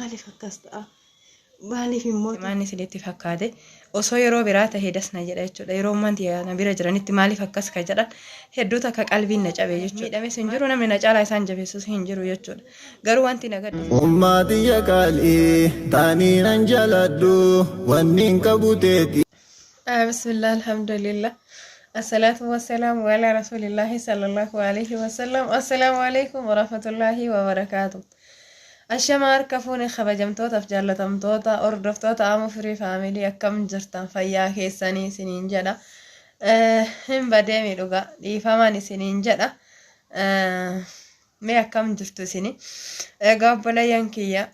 Maaliif akkas ta'a? Maaliif immoo Maanni isinitti fakkaate osoo yeroo biraa tahee das na jedha jechuudha. Yeroo ummaan tiyya na bira jiranitti maaliif akkas ka jedhan hedduu takka qalbiin na cabe jechuudha. Miidhames hin jiru namni na caalaa isaan jabeessus hin jiru jechuudha. Garuu wanti na gaddisiise. Ummaa tiyya qaalii taanii nan jaladhu wannin qabu teeti. Bismillah, alhamdulillah. Assalatu wassalamu ala rasulillahi sallallahu alaihi wasallam. Assalamu alaikum warahmatullahi wabarakatuh. Ashama harka fuune kabajamtootaaf jaallatamtoota hordoftoota Amu Firii Faamilii akkam jirtan fayyaa keessanii isiniin jedha. Hin badeemi dhugaa dhiifamaan isiniin jedha. Mee akkam jirtu isini? Egaa obboleeyyan kiyya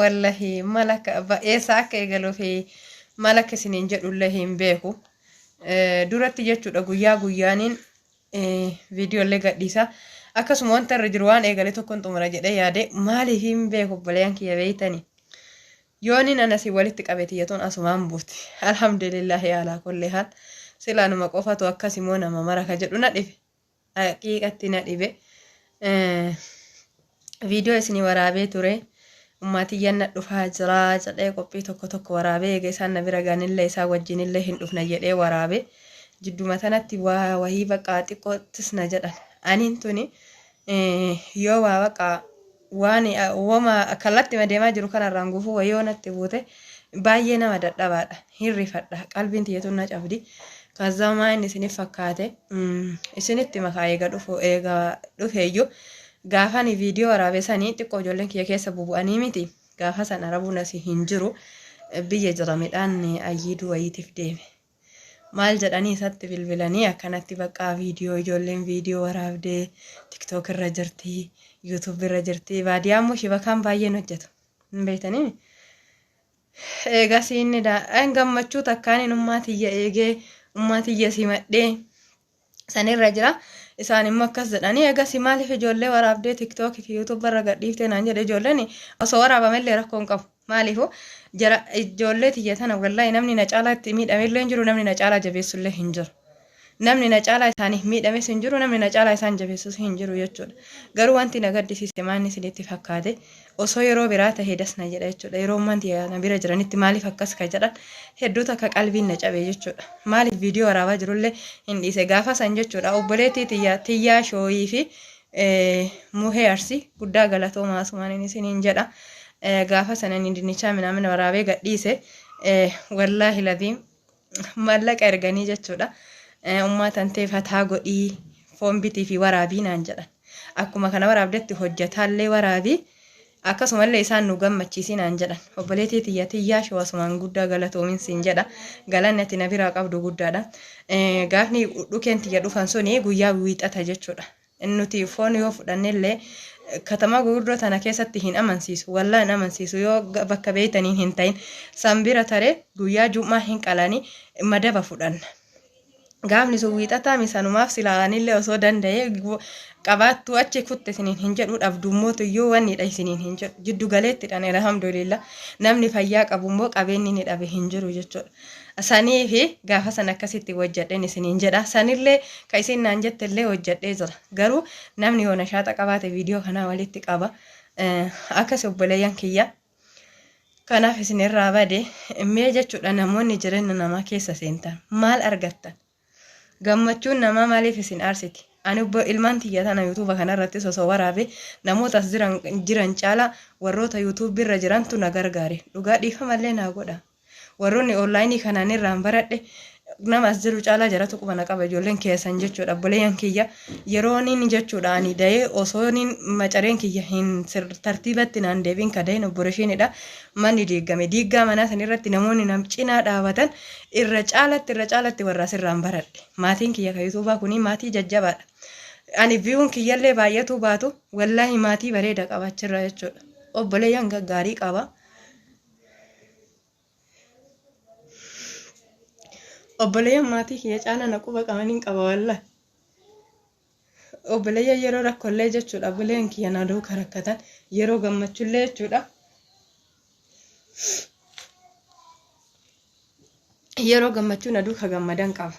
wallahi mal akka eessa akka eegaluu fi mal akka isiniin jedhullee hin beeku. Duratti jechuudha guyyaa guyyaaniin viidiyoolee gadhiisa. Akkasuma wanta irra jiru waan eegale tokkon xumura jedhee yaade maaliif hin beeku obboleeyyan kiyya beeytani. Yoonin anasi walitti qabe tiyyatuun asumaan buuti. Alhamdulillahi alaa kulli haal. Silaa numa qofatu akkas immoo nama mara ka jedhu na dhibe. Haqiiqatti na dhibe. Viidiyoo isinii waraabee ture. Ummaatiyyan na dhufaa jira jedhee qophii tokko tokko waraabee eega isaan na bira gaanillee isaan wajjinillee hin dhufna jedhee waraabe. Jidduma tanatti waa wahii baqaa xiqqoottis na jedhan. Aniin tuni yoo waa baqaa waan woma kallattima deemaa jiru kanarraan gufuu wayii yoo natti buute baay'ee nama dadhabaadha. Hin rifadha. Qalbiin tiyya tun na cabdi. Kazamaa inni isiniif fakkaate isinitti makaa eega dhufu eega dhufeeyyuu gaafani viidiyoo waraabe sanii xiqqoo ijoolleen kiyya keessa bubu'anii miti. Gaafa san arabuun asii hin jiru. Biyya jira midhaan ayyiiduu wayiitiif deeme. Maal jedhanii isatti bilbilanii akkanatti baqqaa viidiyoo ijoolleen viidiyoo waraabdee tiktook irra jirti yuutuub irra jirti baadiyaa immoo shibakaan baay'een hojjetu hin beektanii eegas inni daa'an gammachuu takkaan ummaa tiyya eegee ummaa tiyya simadhee sanirra jira isaan immoo akkas jedhanii eegas maaliif ijoollee waraabdee tiktook fi yuutuub irra gadhiiftee naan jedhe ijoolleen osoo waraabamellee rakkoo hin qabu. Maaliifu jara ijoollee tiyya tana wallaahi namni na caalaa itti miidhamellee hin jiru namni na caalaa jabeessullee hin jiru. Namni na caalaa isaaniif miidhames hin jiru namni na caalaa isaan jabeessus hin jiru jechuudha. Garuu wanti na gaddisiise maanni isinitti fakkaate osoo yeroo biraa tahee das na jedha jechuudha. Yeroo ummaan tiyya na bira jiranitti maaliif akkas ka jedhan hedduu takka qalbiin na cabe jechuudha. Maaliif viidiyoo waraabaa jirullee hin dhiise gaafa san jechuudha. Obboleettii tiyya tiyyaa shooyii fi Muhee Arsii guddaa galatoomaa asumaan inni isiniin jedha. Gaafa sana inni dinnichaa minaamina waraabee gadhiise wallaahi ladiim maallaqa erganii jechuudha. Ummaa tantee fataa godhii foon bitii fi waraabii naan jedhan. Akkuma kana waraabdetti hojjetaallee waraabii akkasumallee isaan nu gammachiisii naan jedhan. Obboleettii tiyya tiyyaa shoo asumaan guddaa galatoomin siin jedha. Galanni ati na biraa qabdu guddaadha. Gaafni dhukeen tiyya dhufan suni guyyaa wiixata jechuudha. Nuti foon yoo fudhannellee katamaa gurguddoo tana keessatti hin amansiisu. Wallaa hin amansiisu yoo bakka beeytaniin hin ta'in. San bira taree guyyaa jum'aa hin qalanii madaba fudhanna. Gaafni sun wiixataa misanumaaf silaa anillee osoo danda'ee qabaattuu achi kutte isiniin hin jedhu dhabdummoota iyyuu wannidha isiniin hin jedhu jiddu galeettidhaan alhamdulillah namni fayyaa qabu immoo qabeenyi ni dhabe hin jiru jechuudha. Sanii fi gaafa san akkasitti hojjedheen isiniin jedha sanillee ka isin naan jettellee hojjedhee jira garuu namni yoo nashaaxa qabaate viidiyoo kanaa walitti qaba akkas obboleeyyan kiyya. Kanaaf isin irraa bade mee jechuudha namoonni jireenya namaa keessa seentan maal argattan? Gammachuun namaa maaliif isin aarsiti? Ani obbo ilmaan tiyya tana yuutuuba kanarrattis osoo waraabe namoota as jiran jiran caalaa warroota yuutuubii irra jirantu na gargaare. Dhugaa dhiifamallee naa godha. Warroonni onlaayinii kanaan irraan baradhe nama as jiru caalaa jaratu quba na qaba ijoolleen keessan jechuudha obboleeyyan kiyya yerooniin jechuudha ani da'ee osooniin macareen kiyya hin tartiibatti naan deebiin ka da'een obboreshiinidha manni diiggame diiggaa manaa san irratti namoonni nam cinaa dhaabatan irra caalatti irra caalatti warra asirraan baradhe maatiin kiyya ka yuutuubaa kunii maatii jajjabaadha ani viyuun kiyyallee baay'atuu baatu wallaahi maatii bareeda qaba achirraa jechuudha obboleeyyan gaggaarii qaba. Obboleeyyan maatii kiyya caalaa na quba qabaniin qaba wallah. Obboleeyyan yeroo rakkollee jechuudha obboleeyyan kiyya na duuka rakkatan yeroo gammachullee jechuudha. Yeroo gammachuu na duuka gammadan qaba.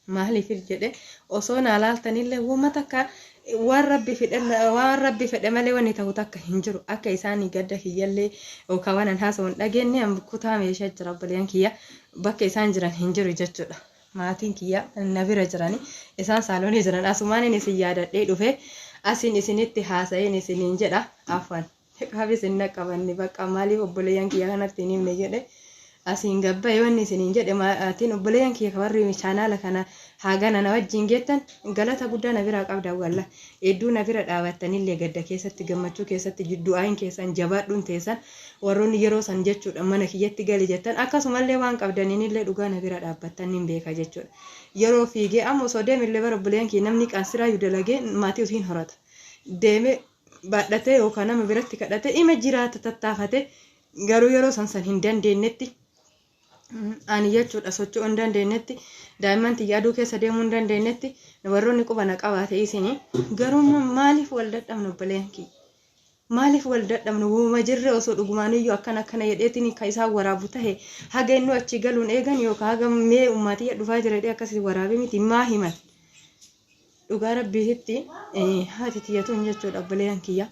Maaliif jedhe osoo naa laaltanillee woma takka Waan rabbi fedhe waan rabbi fedhe malee wanni ta'u takka hin jiru. Akka isaan gadda kiyyallee yookaan waan an haasa'u hin dhageenye an kutaa meeshaa jira obboleeyyan kiyya bakka isaan jiran hin jiru jechuudha. Maatiin kiyya na bira jirani isaan saaloonii jiran asumaan isin yaadadhee dhufe asin isinitti haasa'een isiniin jedha afwan. Qaabis hin dhaqqabanne bakka maaliif obboleeyyan kiyya kanatti hin himne jedhe asiin gabbaye wanni isiniin jedhe maatiin obboleeyyan kiyya warri chaanaala kana haagana na wajjin geettan galata guddaa na biraa qabda walla hedduu na bira dhaabattanillee gadda keessatti gammachuu keessatti du'aayin keessan jabaadhuun teessan warroonni yeroo san jechuudha mana kiyyatti gali jettan akkasumallee waan qabdaniinillee dhugaa na bira dhaabbattan hin beeka jechuudha. Yeroo fiigee amma osoo deemillee bara obboleeyyan kiyya namni qaansiraayyuu dalagee maatii ofiin horata. Deemee baadhatee yookaan nama biratti kadhatee ima jiraata tattaafate garuu yeroo san san hin dandeenyetti ani jechuudha socho'uu hin dandeenyetti daa'imman tiyya aduu keessa deemuu hin dandeenyetti warroonni quba na qabaate isinii garuu maaliif wal dadhabnu obboleeyyan kiyya maaliif wal dadhabnu wuma jirre osoo dhugumaaniyyuu akkana akkana jedheetiin kan isaan waraabu tahe haga inni achi galuun eegan yookaan haga mee ummaatiyya dhufaa jira jedhee akkasii waraabee miti maa himan dhugaa rabbiititti haati tiyyatuun jechuudha obboleeyyan kiyya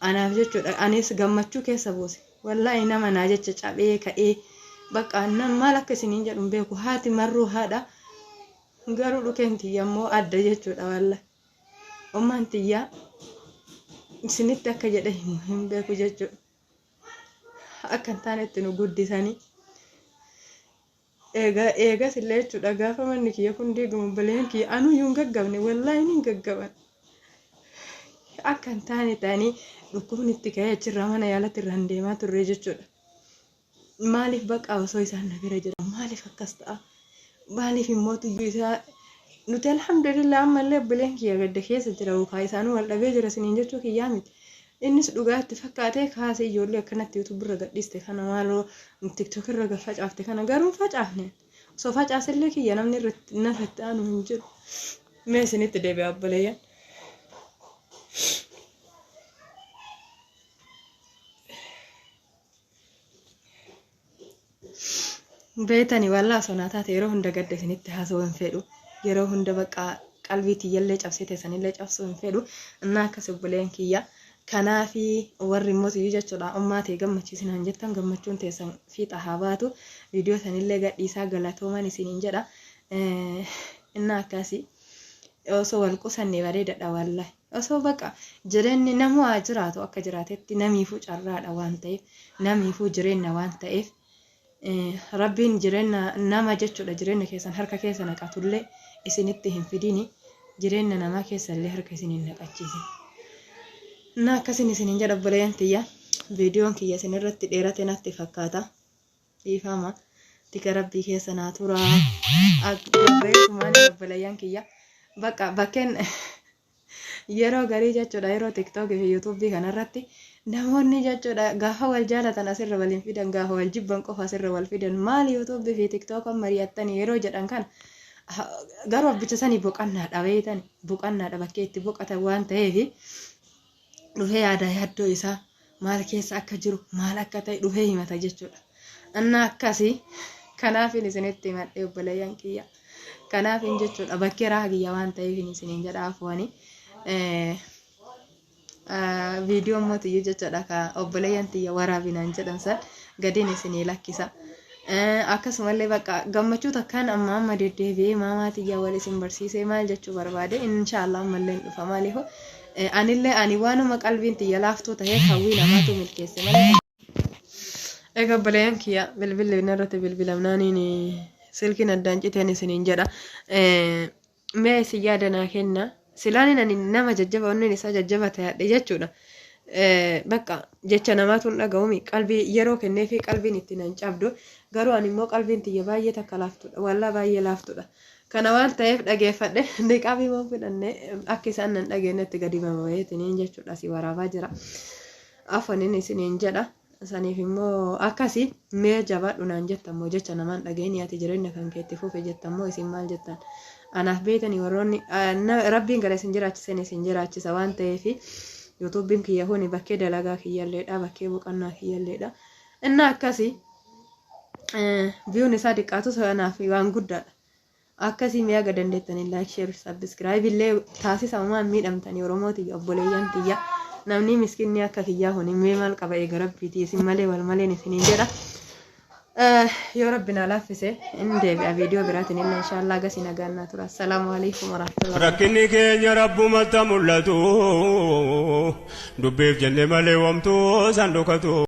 anaaf jechuudha anis gammachuu keessa buuse wallaahi nama naa jecha cabee ka'ee bakka nam maal akka isiniin jedhu hin beeku haati marruu haadha garuu dhukeen tiyya immoo adda jechuudha wallaahi ummaan tiyya isinitti akka jedhe himu hin beeku jechuudha akka hin taanetti nu guddisanii. Egaa eegas illee jechuudha gaafa manni kiyya kun diigamu obboleeyyan kiyya anuyyuu hin gaggabne wallaahi ni gaggaban. Akka hin taane ta'anii dhukkubni itti ka'ee achirraa mana yaalatti irraan deemaa turre jechuudha. Maaliif bakka osoo isaan na bira jiran maaliif akkas ta'a? Maaliif immoo tuyyuu isaa nuti alhamdulillah ammallee obboleen kiyya gadda keessa jira yookaan isaanuu wal dhabee jira isiniin jechuu kiyyaa miti. Innis dhugaa itti fakkaatee kaasee ijoollee akkanatti YouTube irra gadhiiste kana maaloo TikTok irra facaafte kana garuu hin facaafne. Osoo facaasellee kiyya namni irratti narra itti aanu hin jiru. Mee isinitti deebi'a obboleeyyan. Beetani wallaa osoo naa taate yeroo hunda gadda isinitti haasa'uu hin fedhu. Yeroo hunda bakka qalbii tiyyallee cabsite sanillee cabsuu hin fedhu. Innaa akkas obboleen kiyya. Kanaafi warri immoo siyyuu jechuudha ummaa ta'e gammachiisinaan jettan gammachuun teessan fiixa haa baatu. Viidiyoo sanillee gadhiisaa galatooman isiniin jedha. Innaa akkasii osoo wal qusanne bareedadha wallahi. Osoo baqa jireenyi namuu haa jiraatu akka jiraatetti namiifuu carraadha waan ta'eef namiifuu jireenya waan ta'eef rabbiin jireenya nama jechuudha jireenya keessan harka keessa naqatullee isinitti hin fidini jireenya namaa keessa illee harka isin hin naqachiisin. Na akkasin isinin jedha obboleeyyan tiyya viidiyoon kiyya isin irratti dheerate natti fakkaata dhiifama tika rabbii keessa naa tura gabbayeetumaan obboleeyyan kiyya bakka bakkeen yeroo garii jechuudha yeroo tiktookii fi yuutuubii kanarratti namoonni jechuudha gaafa wal jaalatan asirra waliin fidan gaafa wal jibban qofa asirra wal fidan maali yuutuubii fi tiktookan mari'attanii yeroo jedhan kana garuu abbicha sanii boqannaadha beeytan boqannaadha bakkee itti boqatan waan ta'eef dhufee yaada yaaddoo isaa maal keessa akka jiru maal akka ta'e dhufee himata jechuudha. Innaa akkasii kanaafin isinitti himadhe obboleeyyan kiyya. Kanaafin jechuudha bakkee raaha kiyya waan ta'eef isiniin jedha afuwanii. Viidiyoo immoo tiyyu jechuudha ka obboleeyyan tiyya waraabinaan jedhan san gadiin isinii lakkisa. Akkasumallee bakka gammachuu takkaan amma amma deddeebi'ee maamaa tiyya wal isin barsiisee maal jechuu barbaade inshaallah ammallee hin dhufa maaliif anillee ani waanuma qalbiin tiyya laaftuu ta'eef hawwii namaatu milkeesse malee. Egaa obboleeyyan kiyya bilbilli narratti bilbilamnaaniin silkiin addaan citeen isiniin jedha. Mee isin yaada naa kenna. Silaan ani nama jajjaba onneen isaa jajjaba ta'adhe jechuudha. Bakka jecha namaatu hin dhaga'umi qalbii yeroo kennee fi qalbiin itti nan cabdu garuu ani immoo qalbiin tiyya baay'ee takka laaftudha wallaa baay'ee laaftudha. Kana waan ta'eef dhageeffadhe niqaabii moo fudhanne akka isaan nan dhageenyetti gadi babayeetiniin jechuudha si waraabaa jira. Afaniin isiniin jedha. Saniif immoo akkasi mee jabaadhu naan jettan moo jecha namaan dhaga'ini ati jireenya kan kee itti fufi jettan moo isin maal jettan anaaf beeytanii warroonni rabbiin gara isin jiraachiseen isin jiraachisa waan ta'eef yuutuubiin kiyya kuni bakkee dalagaa kiyyalleedha bakkee boqonnaa kiyyalleedha innaa akkasi viyuun isaa diqqaatus anaaf waan guddaadha. Akkasii mee haga dandeettaniin like share subscribe illee taasisa homaa hin miidhamtanii Oromoo tiyya obboleeyyan tiyya namni miskinni akka kiyyaa kun mee maal qaba eega rabbiiti isin malee wal maleen isiniin jedha. Yoo rabbi naa laaffise hin deebi'a viidiyoo biraatiin illee inshaallah agasii nagaan naa tura. Assalaamu alaikum warahmatullahi. Rakkinni keenya rabbumatti mul'atu dubbiif jenne malee wamtuu san dhokatu.